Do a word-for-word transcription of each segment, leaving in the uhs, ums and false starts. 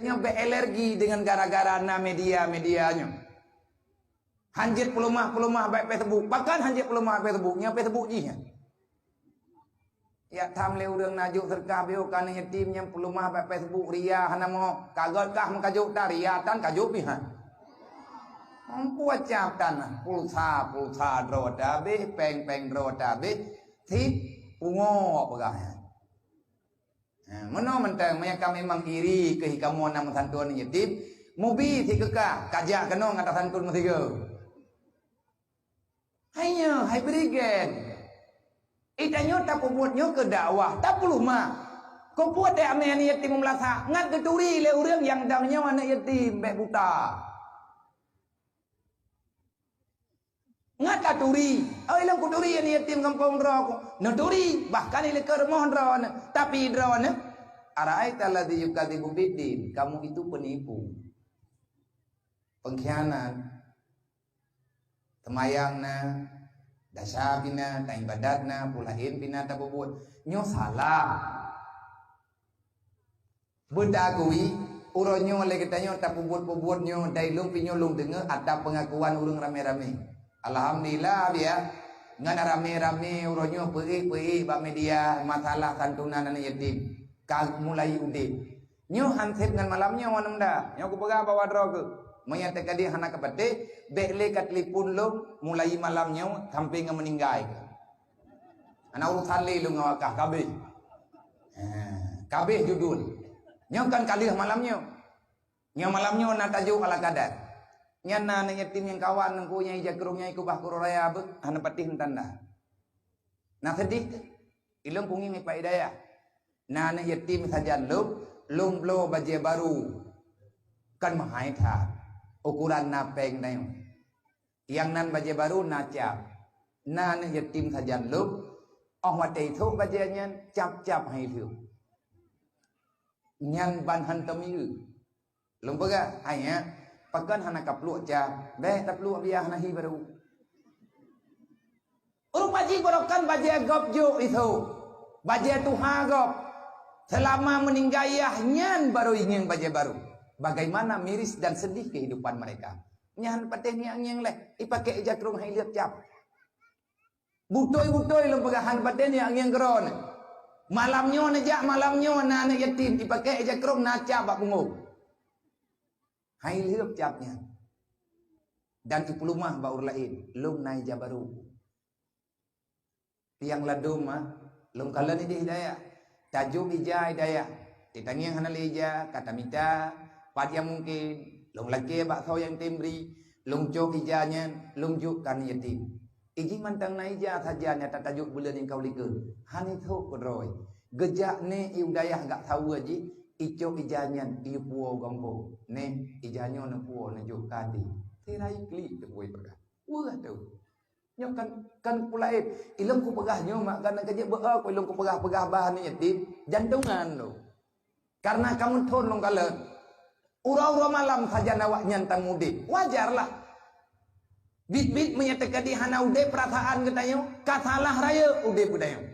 Nyoe bèk alergi dengan gara-gara na media-media nyoe. Hanjeuet peuleumah-peuleumah bak Facebook. Bahkan hanjeuet peuleumah bak Facebook. Nyoe Facebook jih nyan. Jak tham lé ureueng na jok seudeukah beuh keu aneuk yatim nyang peuleumah bak Facebook, ria hana mo. Ka gèt kah meukajok tan, ria tan kajok pih han. Ampu acam tan, pulsa, pulsa droe tabeh, péng-péng droe tabeh, sit pungo peugah nyan. Ha, meunoe mantong, meunyo ka memang iri keu kamoe na meusanton yatim, mubi sit keu kah, kajak keunoe ngon tasantun meusigoe. Hai nyoe, hai bri gen. Ih, tanyoe tapeubuet nyoe keu dakwah, tapeuleumah. Keupeue teuh amé aneuk yatim meumeulasah, ngat geuturi lé ureueng nyang dang nyoe aneuk yatim, bèk buta. Ngat ka turi. Oi, lôn kuturi aneuk yatim gampông droe ku. Neuturi, bahkan ilée keu rumoh droeneuh. Tapi droeneuh, "Ara'aita alladzi yukadzibu biddin." Kamu itu penipu. Pengkhianat. Seumayang na, dasa pih na, taibadat na, peue laén pih na tapeubuet. Nyoe salah. Beudagui, uroe nyoe lé geutanyoe tapeubuet-peubuet nyoe, dai lôn pih nyoe lôn deungoe ata peungakuan ureueng ramé-ramé. Alhamdulillah, biya. Ngon ramé-ramé uroe nyoe peuék-peuék bak media masalah santunan aneuk yatim. Ka mulai udeb. Nyoe han sép ngon malam nyoe, aneuk muda. Nyoe kupeugah bak droe keuh. Meunyo teuka deh hana kapatéh, bèk lé ka telepon lôn mulai malam nyoe sampai ngon meuninggai. Hana urusan lé lôn ngon awak kah, kabeh. Ha, kabeh judul. Nyoe kan ka lheueh malam nyoe. Nyoe malam nyoe na tajok ala kadar. Nyan na aneuk yatim nyang kawan ngon nyang ija krông nyang ikubah keu uroe raya beuh, hana patéh tanda. Na seudeh teuh. Ilôn kungieng ipak hidayah. Na aneuk yatim sajan lôn, lôn bloe bajèe barô. Kan meuhai that. Ukuran na péng tanyoe. Nyang nan bajèe barô na cap. Na aneuk yatim sajan lôn, óh watèe ithôk bajèe nyan, cap-cap han ilheueh. Nyan ban hantom ieu. Lôn peugah, "Hai nyak, pakon hana kapluek cap? Bèk tapluek biya hana hi barô." Rupa jih barokan bajèe gob jok ithôk. Bajèe tuha gob. Seulama meuninggai yah nyan barô ingieng bajèe barô. Bagaimana miris dan sedih kehidupan mereka. Nyan patéh ngieng-ngieng lé, ipakék ija krông han ilheueh cap. Beutôi-beutôi lôn peugah han patéh ngieng-ngieng keuroe nyoe. Malam nyoe neujak, malam nyoe na aneuk yatim, ipakék ija krông na cap bak punggông. Han ilheueh cap nyan. Dan ipeuleumah bak ureueng laén, lôn na ija barô. Nyang ladôm, ah, lôn kalon idéh hidayah. Tajok ija hidayah. Teutangieng hana lé ija, ka tamita, pat nyang mungken, lôn lakèe bak soe nyang tem bri, lôn cok ija nyan, lôn jok keu aneuk yatim. Ijih mantong na ija sajan nyang tatajok buleuen nyang ka u likot. Hana ithôk keudroe. Geujak nèk i u dayah gak saweue jih, icok ija nyan, iyue puwoe gampông. Nèk, ija nyoe neupuwoe neujok keu até. Sira iklik teuh buet peugah. Weueh teuh. Nyoe kan, kan peue laén. Ilôn kupeugah nyoe mak, kana ka jeuet beu-o ku ilôn kupeugah-peugah bak aneuk yatim, jantongan lôn. Karena kamoe thon lôn kalon. Uroe-uroe malam sajan awaknyan tamudeb. Wajarlah. Biet-biet meunyo teuka deh hana udeb peurasaan geutanyoe, ka salah rayeuk udeb geutanyoe.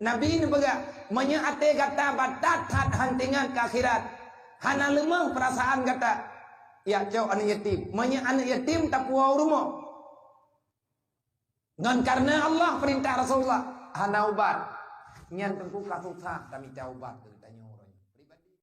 Nabi neupeugah, "Meunyo até gata batat that han teuingat keu akhirat, hana leumah peurasaan gata, yak cok aneuk yatim. Meunyo aneuk yatim tapuwoe u rumoh." Ngon kareuna Allah peurintah Rasulullah hana ubat. Nyan teungku ka susah tamita ubat keu geutanyoe.